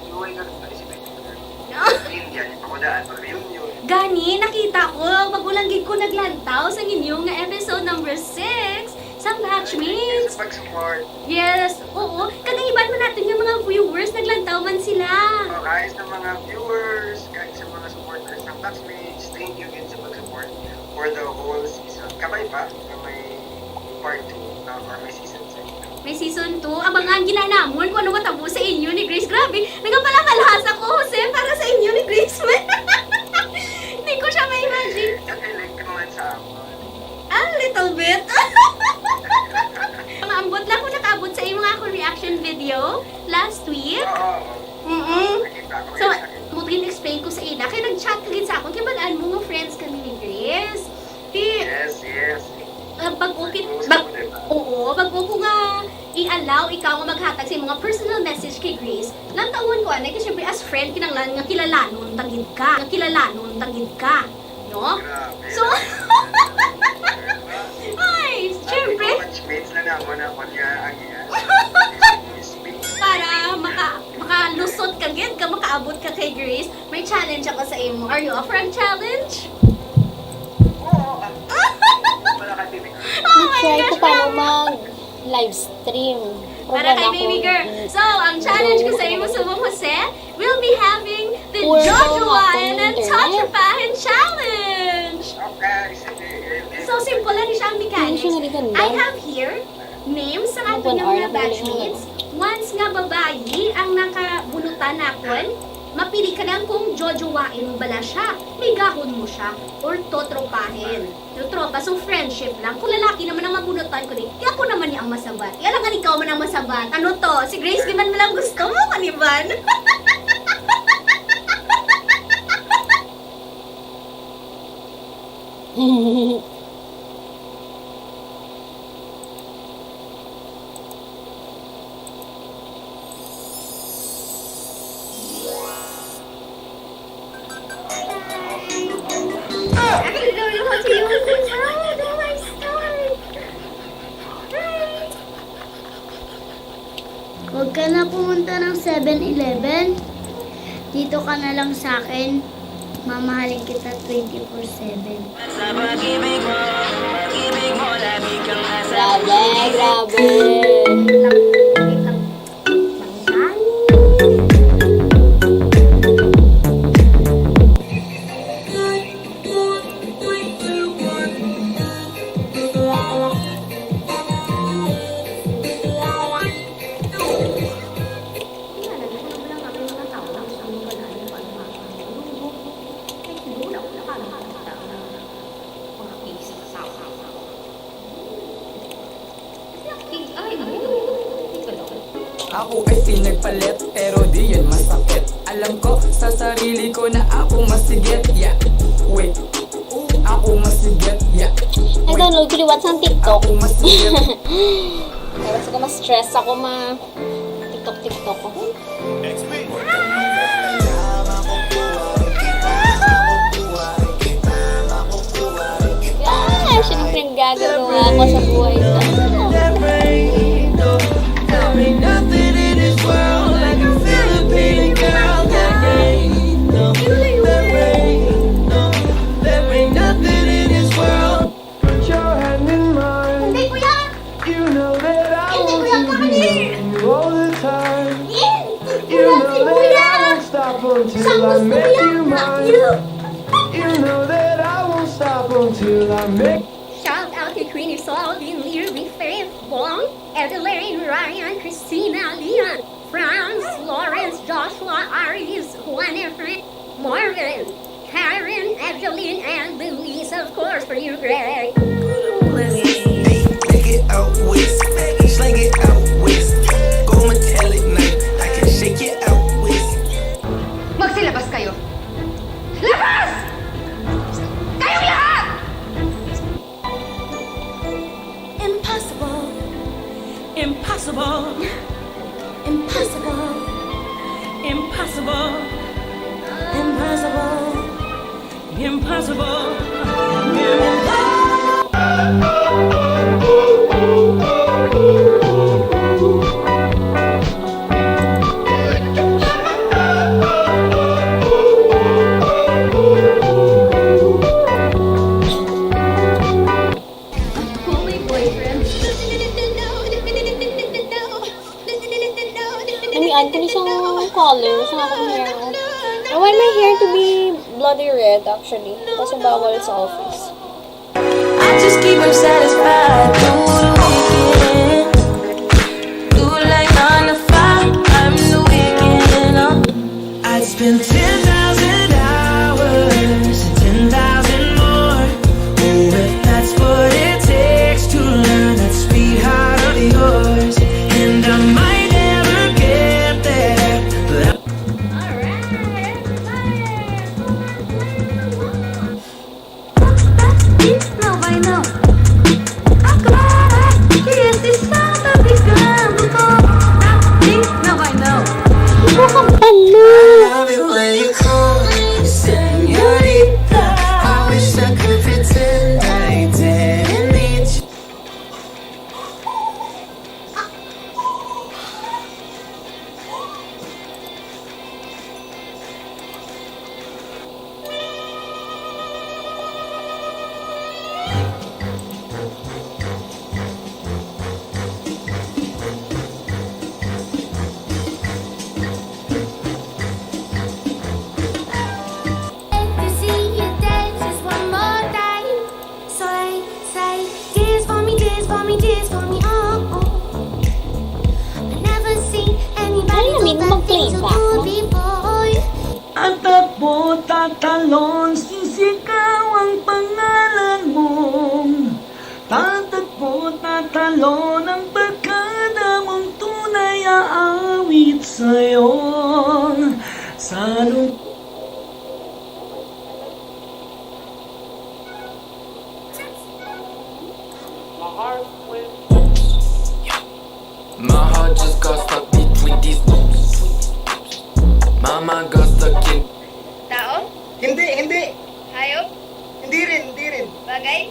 Suway ka rin, pare, si Peter. No? Hindi, hindi pa ko daan pag reunion. Gani, nakita ko, bago lang gid ko naglantaw sa inyo nga episode number six sa Batchmates. Sa pag-support. Yes, oo. Kag ang iban man natin nga mga viewers, naglantaw man sila. Oh, kaya sa mga viewers, kaya sa mga supporters ng Batchmates, thank you again sa pag-support for the whole season. Kabay pa na may part two, uh, or may season two. May season two. Abangan gid namon kung ano matabo sa inyo ni Grace. Grabe, nagapalakalhas ako, Jose, para sa inyo ni Grace. Hindi ko siya ma-imagine. Nag-elect ka man sa amon. A little bit. Maambot lang kung nakaabot sa imo nga akong reaction video last week. Oo, oo. Mm-mm. Nakita ko So, yun. mo gin-explain ko sa ila. Kaya nag-chat ka gid sa akon. Kaya balaan mo nga friends kami ni Grace. Ti, Yes, yes. ah, bago kit, Close bag, mo, diba? Oo, bago ko nga i-allow ikaw nga maghatag sa imong mga personal message kay Grace. Lantawon ko, anay, kay syempre as friend, kinahanglan nga kilalanon ta gid ka. Nga kilalanon ta gid ka. No? Grabe. So, ay, Sabi syempre. ko, batchmates na naman ako niya, ang iya. Miss me. Para maka, makalusot ka gid, ka makaabot ka kay Grace, may challenge ako sa imo. Are you up for a challenge? Oo, ah. Wala ka tinig. Oh my Try ko gosh, paano grabe. mag-live stream. Para kay baby girl. So, ang challenge ko sa imo subong, Jose, we'll be having the Jojowain and Totropahin challenge. Okay, sige. So, simple lang siya ang mechanics. I have here names sa aton nga mga batchmates. Once nga babayi ang nakabunutan nakon, mapili ka lang kung jojowain mo bala siya, ligahon mo siya, or totropahin. Yung tropa, so friendship lang. Kung lalaki naman ang mabunutan ko, di, kaya ako naman ni ang masabat. Kaya lang gani ikaw man ang masabat. Ano to? Si Grace, di man lang gusto mo, kaniban? Huwag ka na pumunta ng Seven Eleven. Dito ka na lang sa akin. Mamahalin kita twenty-four seven. Grabe, grabe. Ako ay pinagpalit, pero di yun masakit. Alam ko sa sarili ko na ako masigit, yeah. Wait, ako masigit, yeah. Nag-download ko liwat sa TikTok. Ako masigit. Tapos ko ma-stress ako, ma-TikTok, TikTok ko. Ah, siyempre, nagagalaw ako sa buhay ko. There ain't nothing in this world like a Filipino girl. There ain't no, there ain't no, there ain't nothing in this world. Put your hand in mine. Hindi, kuya! You know that I want to be with you all the time. You know that I won't stop until I make you mine. You know that I won't stop until I make. Shout out to Queenie Sol, Dean Lear, Big Faith, Bong, Evelyn, Ryan, Christina, Lian, Franz, Lawrence, Joshua, Aris, Juan, Efren, Marvin, Karen, Evelyn, and Luis, of course, for you, Greg. Make it out west, slang it out west. Go metallic night, I can shake it out west. Magsilabas kayo. Labas! Kayong lahat! Impossible. Impossible. Impossible. Impossible. Impossible. Impossible. Impossible. Ako may boyfriend. Namian ko ni sang color sa akong hair. I want my hair to be bloody red, actually. Kasi bawal sa office. I just keep her satisfied through the weekend. Do like nine to five, I'm the weekend. Oh. I'd spend ten thousand hours and ten thousand more. Oh, if that's what it takes to learn that sweetheart of yours. And I might never get there, but I Alright, everybody, come on, play along. What's that beat now by now? I got Sisigaw ang pangalan mo. Tatagpo, tatalon ang barkada mong tunay aawit sa'yo. Sa lung- My heart just got stuck between these loops. My mind got stuck in Tao? Hindi, hindi. Hayop? Hindi rin, hindi rin. Bagay?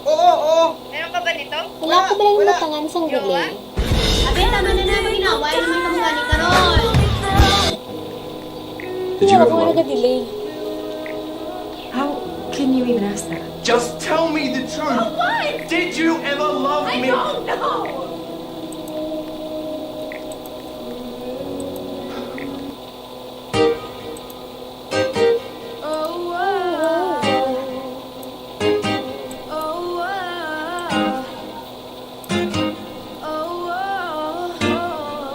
Oo, oo. Meron ka ba nito? Wala ko ba lang natangan sang Jowa? delay? Abi, tama na na. Mag-inaway naman kamo gani karon. Did you Wala ever ko love me? nag-delay. How can you even ask that? Just tell me the truth. Did you ever love me?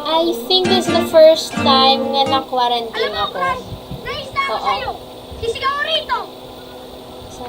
I think this is the first time nga na-quarantine ako. Naista ako Oo. sa'yo! Sisigaw rito!